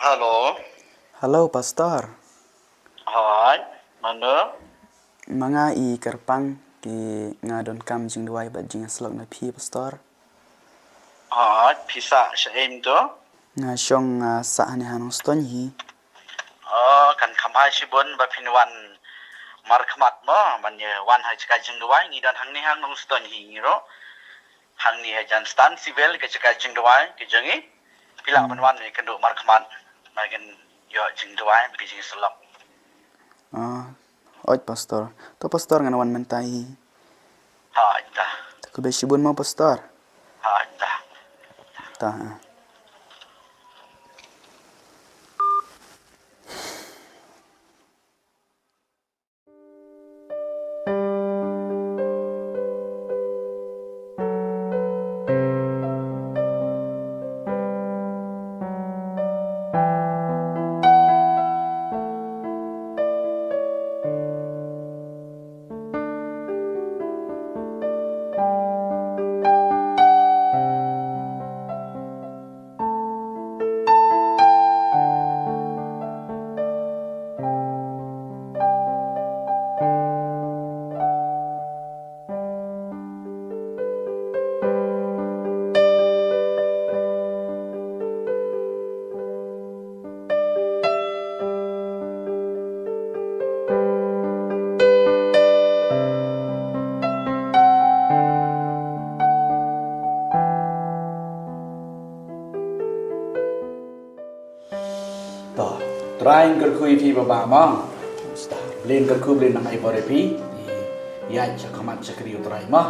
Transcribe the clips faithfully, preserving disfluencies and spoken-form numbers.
Hello. Hello, Pastor. Hooid, mano? Ma nga i kyrpang, ki nga donkam jingduwai bad jingïasyllok na phi, Pastor. Hooid, phi sah sha ei mynta? Nga shong, nga sah hangne ha Nongstoiñ hi. Oh, kan kham bha shibun ba phin wan markhmat mo, ban ïa wan ha jaka jingduwai, ngi don hangne ha Nongstoiñ hi ngi ruh. Hangne ha Johnston Civil ka jaka jingduwai ka jong ngi. Phi lah ban wan ïakynduh markhmat. Ba kin ïoh jingduwai, ba kin jingïasyllok. Ah, hooid, Pastor. To, Pastor, ngan wan mynta hi. Hooid, ta. To khublei shibun mo, Pastor. Hooid, ta. Ta, ah. To, Trai, ngi kyrkhu ïa phi baba mo. Blei ngi kyrkhu, Blei nang ai bor ïa phi. Ïa, sha khmat sha kri u Trai mo.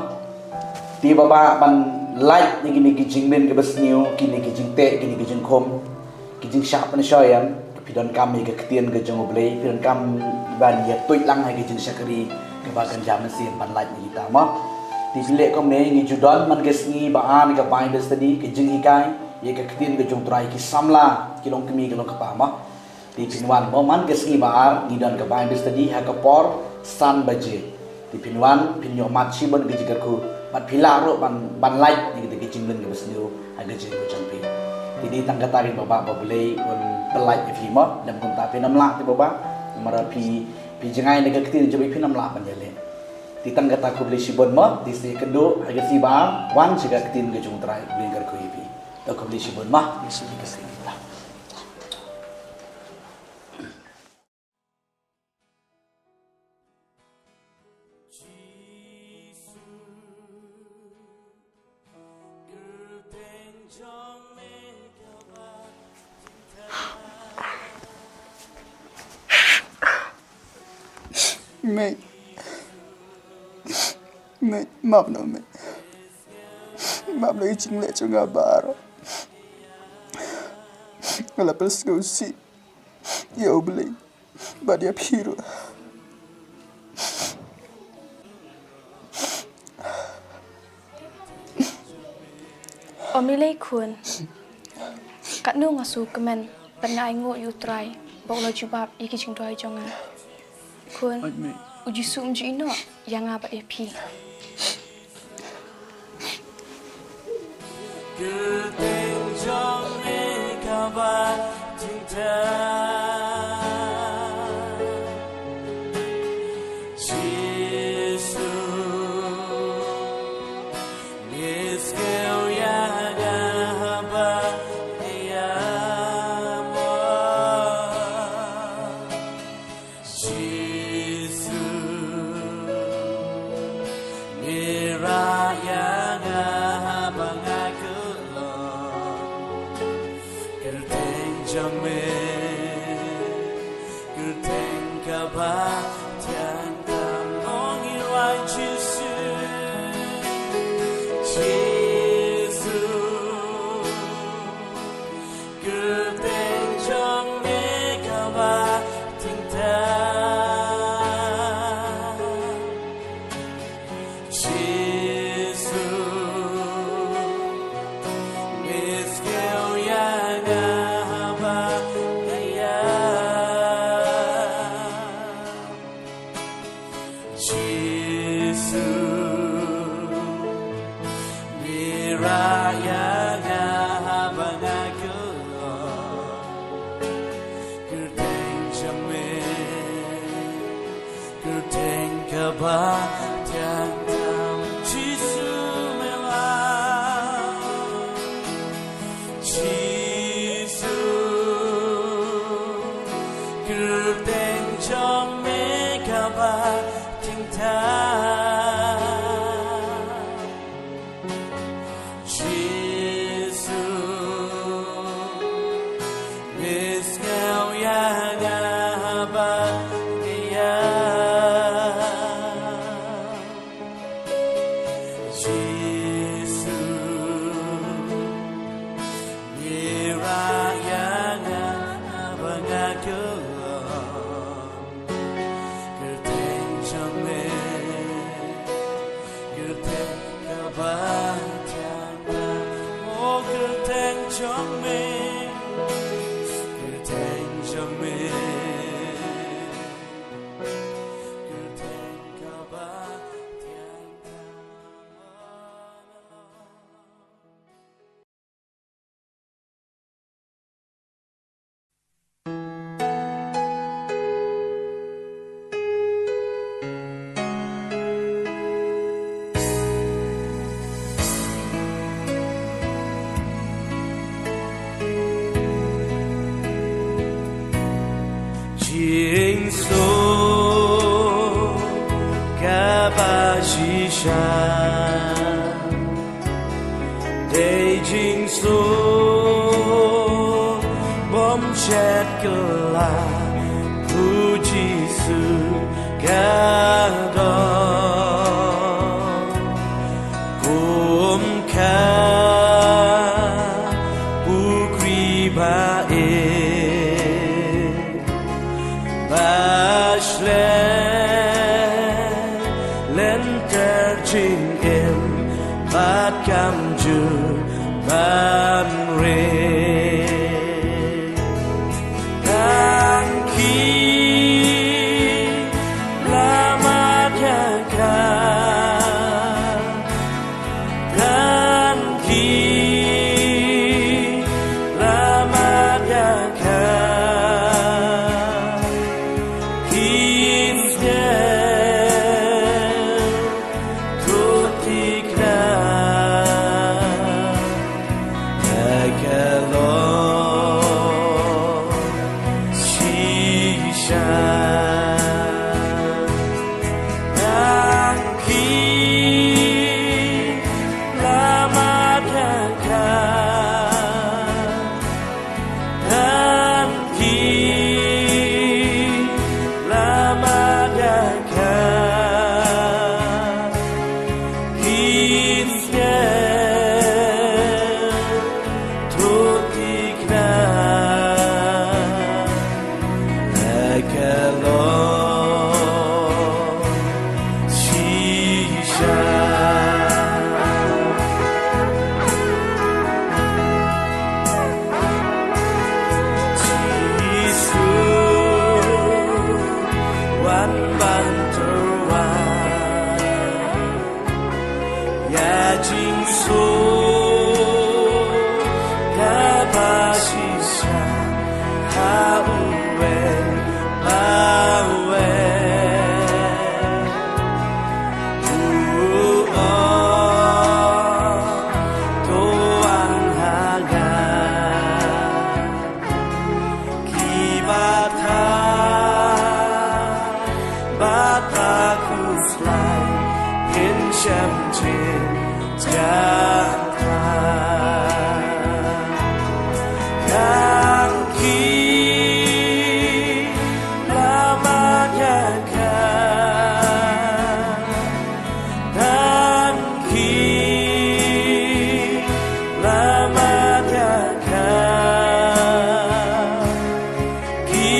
Te baba ban lait ïa kine ki jingmlien kiba sniew, kine ki jingteh, kine ki jingkhum, ki jingshah pynshoi, ïa phi donkam ïa ka ktien ka jong u Blei, phi donkam ban ïa tuid lang ha ka jingshakri kaba kan jam mynsiem ban lait ïa kita mo. Te phi leh kumne, ngi ju don man ka sngi ba ar ka Bible study, ka jinghikai ïa ka ktien ka jong u Trai, ki samla, ki long kmie ki long kpa mo. Te phin wan mo, man ka sngi ba ar ngi don ka Bible study ha ka por san baje. Te phin wan, phin ïoh mad shibun ka jingkyrkhu bad phi lah ruh ban, ban lait ïa kita ki jingmlien kiba sniew ha ka jingim ka jong phi. Te dei tang kata ri baba, ba Blei un pynlait ïa phi mo. Lym kumta phin ym lah te baba, namar phi, phi jngai na ka ktien jong phi, phin ym lah ban ïaleh. Te tang kata, khublei shibun mo. Te sa ïakynduh ha ka sngi ba ar, wan sha ka ktien ka jong u Trai. Blei un kyrkhu ïa phi. To khublei shibun mo. Ïa ka ktien. Mei. Mei, map noh mei. Map noh ïa ki jingleh jong nga baroh. Nga la pynsngewsih ïa U Blei bad ïa phi ruh. O Mei Lei khun, katno nga sngewkmen bad nga ainguh ïa U Trai ba u la jubab ïa ki jingduwai jong nga. Khun, Ait Mei. U Jisu um ju ïehnoh ïa nga bad ïa phi. Kyrteng jong me kaba jingthaw. Jisu, ngi skhem ïa nga haba ïa mo. Jisu, ngi rah ïa nga haba nga khlong. Kyrteng jong me, kyrteng kaba thiang tam, ong ïa u Jisu. Jisu. Kyrteng jong me kaba jingthaw. Jisu, ngi skhem ïa nga haba ïa Jisu, ngi rah ïa nga haba nga khlong. Kaba thiang tang, o kyrteng jong me, kyrteng jong me, kyrteng kaba thiang tang. Jingsuk kaba shisha. Dei jingsuk bym shet kylla, u Jisu ka don. Kum ka pukri ba ïeit, ba shlei lynter jingim bad kam jur ban rit. Tang ki la mad ïa ka. Tang ki la mad ïa ka. Ki sngewthuh thikna ïa ka long shisha. Tang ki la mad ïa ka. Tang ki la mad ïa ka. Ki sngewthuh thikna ïa ka long shisha. Jisu wan ban tyrwa ïa jingsuk kaba shisha ha uwei pa uwei. U ong, to wan ha nga. Kiba thaw bad ba khuslai, ngin shem jingthaw. Tang ki la mad ïa ka. Tang ki la mad ïa ka. Ki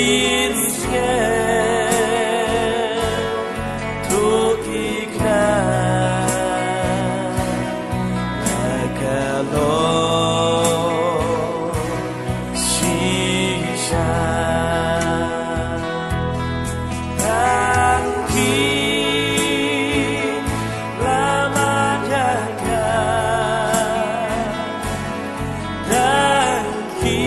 sngewthuh thikna ïa ka long shisha. Tang ki la mad ïa ka. Tang ki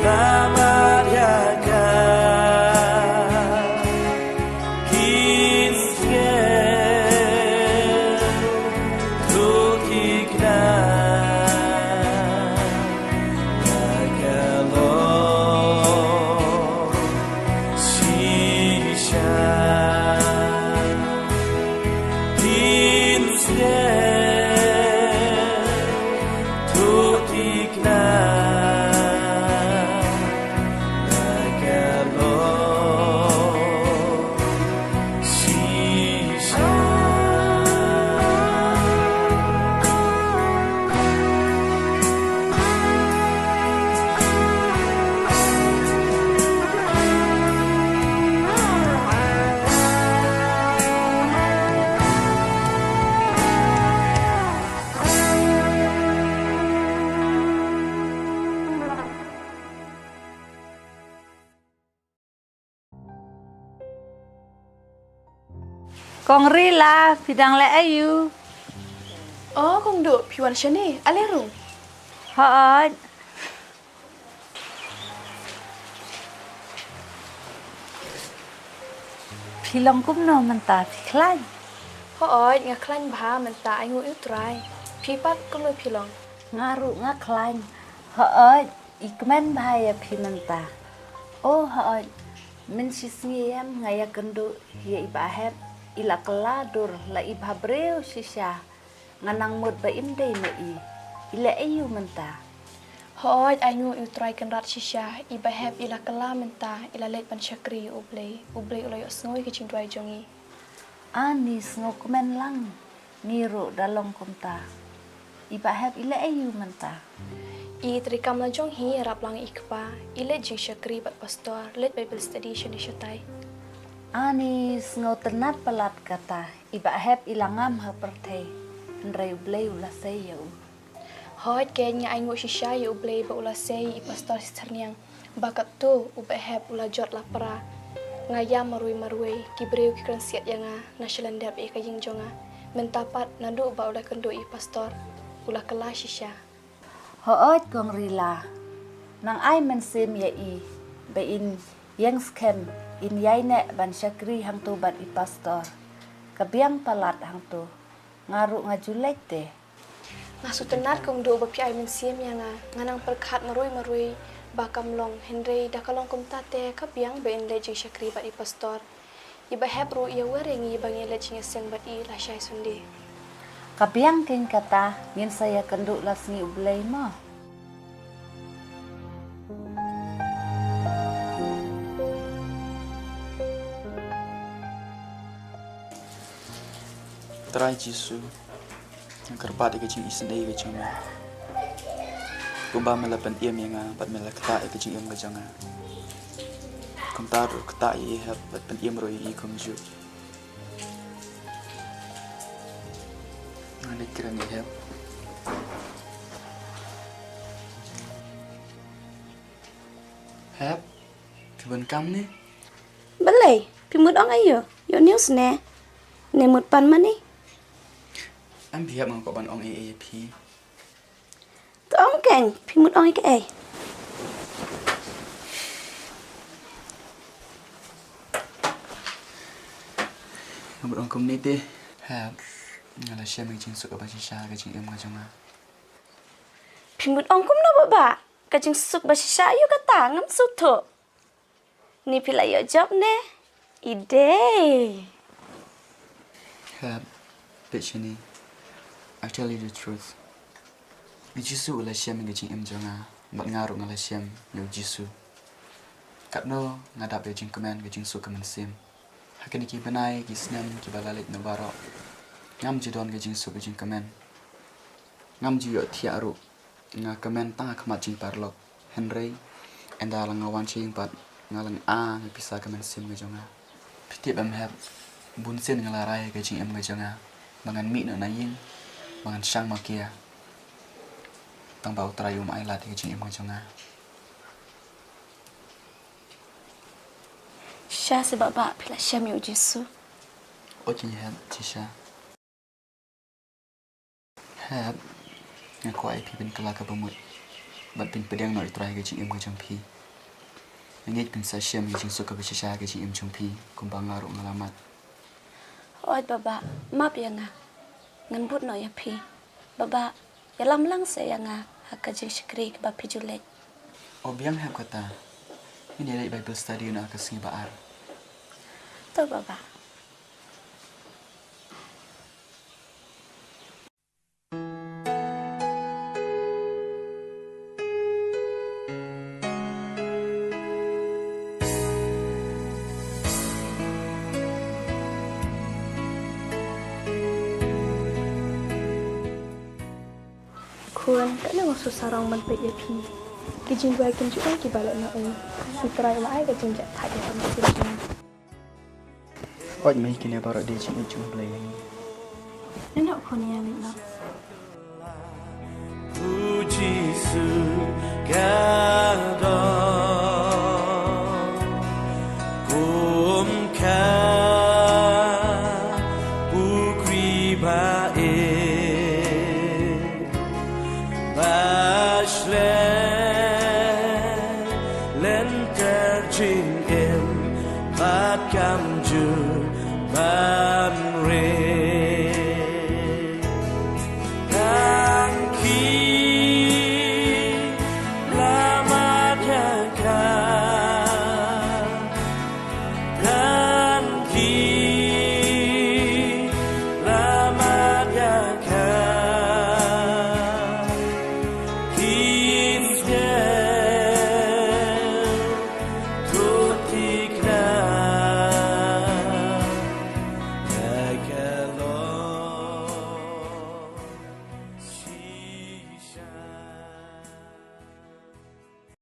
la mad ïa ka. Ki sngewthuh thikna ïa ka long shisha. Ki sngewthuh thikna ïa ka long shisha. Kong Rila, phi dang leh aiu? Oh, Kong Duh, phi wan shane, ale rung. Hooid. Phi long kumno mynta, phi khlaiñ? Hooid, nga khlaiñ bha mynta, ai nguh ïa u Trai. Phi pat kumno phi long? Nga ruh nga khlaiñ. Hooid, i kmen bha ïa phi mynta. Oh hooid, mynshisngi em nga ïakynduh ïa i Bah Hep, i la kylla dur la i bhabriew shisha. Nga nang mut ba im dei ma i. I leh aiu mynta? Hooid, ai nguh ïa u Trai Kynrad shisha, i Bah Hep i la kylla mynta, i la leit ban shakri ïa U Blei. U Blei u la ïohsngew ïa ka jingduwai jong ngi. Ani sngewkmen lang, ngi ruh da long kumta. I Bah Hep i leh aiu mynta? I treikam la jong hi, ïarap lang i kpa, i leit jingshakri bad pastor, leit Bible study shane shatai. Ani sngewtynnat palat kata, i Bah Hep i la ngam ha pyrthei, hynrei U Blei u la sei ïa u. Hooid keiñ, nga ai nguh shisha ïa U Blei ba u la sei ïa i pastor Sister Niang. Ba katto u Bah Hep u la jot la pra. Nga ïam marwei marwei, ki briew ki kren siat ïa nga na shalyndet ïa ka ïing jong nga. Mynta pat naduh ba u la kynduh ïa i pastor, u la kylla shisha. Hooid Kong Rila, nang ai mynsiem ïa i ba in ïeng skhem, in ïaineh ban shakri hangto bad i pastor. Ka biang palat hangto. Nga ruh nga ju leit te. Nga sngewtynnat Kong Duh ba phi ai mynsiem ïa nga, nga nang pyrkhat marwei marwei ba kam long, hynrei da ka long kumta te ka biang ba in leit jingshakri bad i pastor. I Bah Hep ruh i ïawer ïa ngi ba ngin leit jingïaseng bad i lashai Sunday. Ka biang keiñ kata, ngin sa ïakynduh la sngi U Blei mo. Trai Jisu, nga kyrpad ïa ka jingisynei ka jong me. Kumba me la pynim ïa nga bad me la ktah ïa ka jingim ka jong nga, kumta ruh ktah ïa i Hep bad pynim ruh ïa i kumjuh. Nga leit kren ïa i Hep. Hep, phi bun kam ne? Balei, phi mut ong aïu? Ïoh news ne? Ne mut pan mane? Em phi Hep, nga kwah ban ong ei ei ïa phi. To ong keiñ, phi mut ong ïa kaei? Nga mut ong kumne te. Hep, nga la shem ïa ka jingsuk kaba shisha ha ka jingim ka jong nga. Phi mut ong kumno Bah Bah? Ka jingsuk ba shisha aïu kata, ngam sngewthuh. Ni phi la ïoh job ne? I dei. Hep, peit shane. I tell you the truth. U Jisu u la shem ïa ka jingim jong nga, bad nga ruh nga la shem ïa u Jisu. Katno nga dap ïa ka jingkmen, ka jingsuk ka mynsiem. Ha kine ki bnai ki snem kiba la leit noh baroh, ngam ju don ka jingsuk ka jingkmen. Ngam ju ïohthiah ruh. Nga kmen tang ha khmat jingparalok. Hynrei ynda la nga wan sha ïing pat, nga la nga nga pisa ka mynsiem ka jong nga. Phi tip em Hep, bunsien nga la rai ha ka jingim ka jong nga ba ngan mih noh na ïing, ba ngan shang makia. Tang ba U Trai um ailad ïa ka jingim ka jong nga. Shisha se Bah Bah, phi la shem ïa u Jisu. O, jing Hep, shisha. Hep, nga kwah ïa phi phin kylla kaba mut bad phin pdiang noh ïa U Trai ha ka jingim ka jong phi. Nga ngeit phin sa shem ïa ka jingsuk kaba shisha ha ka jingim jong phi, kumba nga ruh nga la mad. Hooid Bah Bah, map ïa nga. Ngan bud noh ïa phi. Bah Bah, ïalam lang seh ïa nga ha ka jingshakri kaba phi ju leit. O biang Hep kata. Ngin ïa leit Bible study noh ha ka sngi ba ar. To Bah Bah. Khun, katno nga sngewsarong ban peit ïa phi. Ki jingduwai kim ju ong kiba leh na u. U Trai u la ai ka jingjahthait ïa ka mynsiem jong nga. Ot mei, kine baroh dei jingïeit jong U Blei ïa ngi. Nang ïa u khun ïa leit noh. U Jisu ka don kum ka Ba